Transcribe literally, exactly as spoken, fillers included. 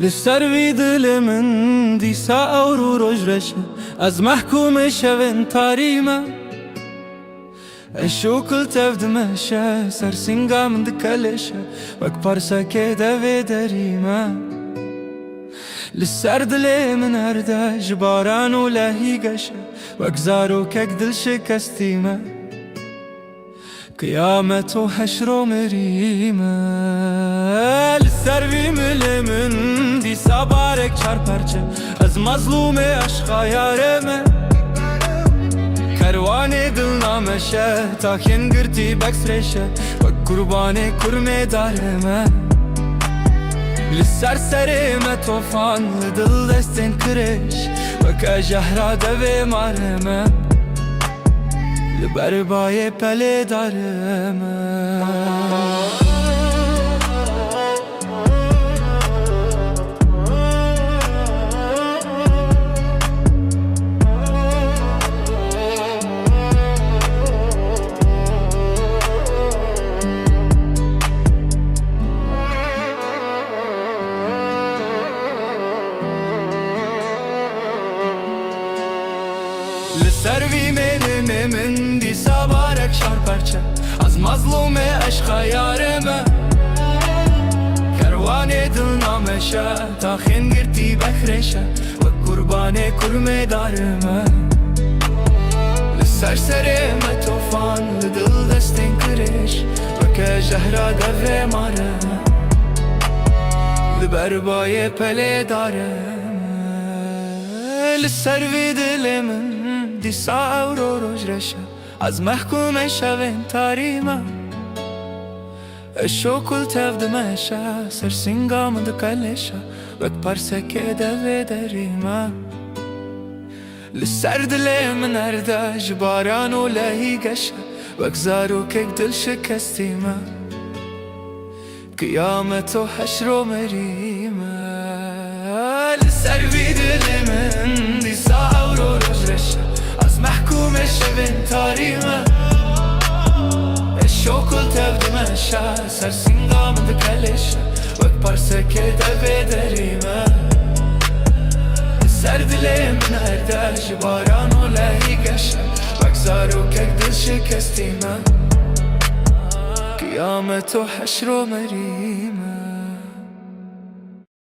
Li ser vî dilê min dîsa ewro roj reş e, ez mehkûmê şevên tarî me. Eşo kul tev dimeşe, ser singa min dikelêşe, wek parsekê devê derî me. Li ser dilê min erde ji baran û lehî geşe, wek zarokek dilşikestî me. Qiyamet û heşro mirî me. Li ser vî milê min dîsa barek çar perçe, ez mezlûmê eşqa yarê me. Kerwanê dil nameşe, taxên girtî beks rêşe, wek kurbanê kurmê darê me. Li ser serê me tofan, li dil destên kirêş, weke jehra devê marê me. Li ber bayê pelê darê me. Li ser vî mêrê mê min dîsa barek şar perçe, ez mezlûmê eşqa yarê me. Kerwanê dil nameşe, taxên girtî bek rêşe, wek kurbanê kurmê darê me. Li ser serê me tofan, li dil destên kirêş, weke jehra devê marê me. Li ber bayê pelê darê me. Li ser vî dilê min dîsa ewro roj reş e, ez mehkûmê şevên tarî me. Eşo kul tev dimeşe, ser singa min dikelêşe, wek parsekê devê derî me. Li ser dilê min erde ji baran û lehî geşe, wek zarokek dilşikestî me. Qiyamet û heşro merî me. Li ser vî dilê min dîsa ewro roj reş e, ez mehkûmê şevên tarî me. Eşo kul tev dimeşe, ser singa min dikelêşe, wek parsekê devê derî me. Li ser dilê min erde ji baran û lehî geşe, wek zarokek dilşikestî me. Qiyamet û heşro merî me.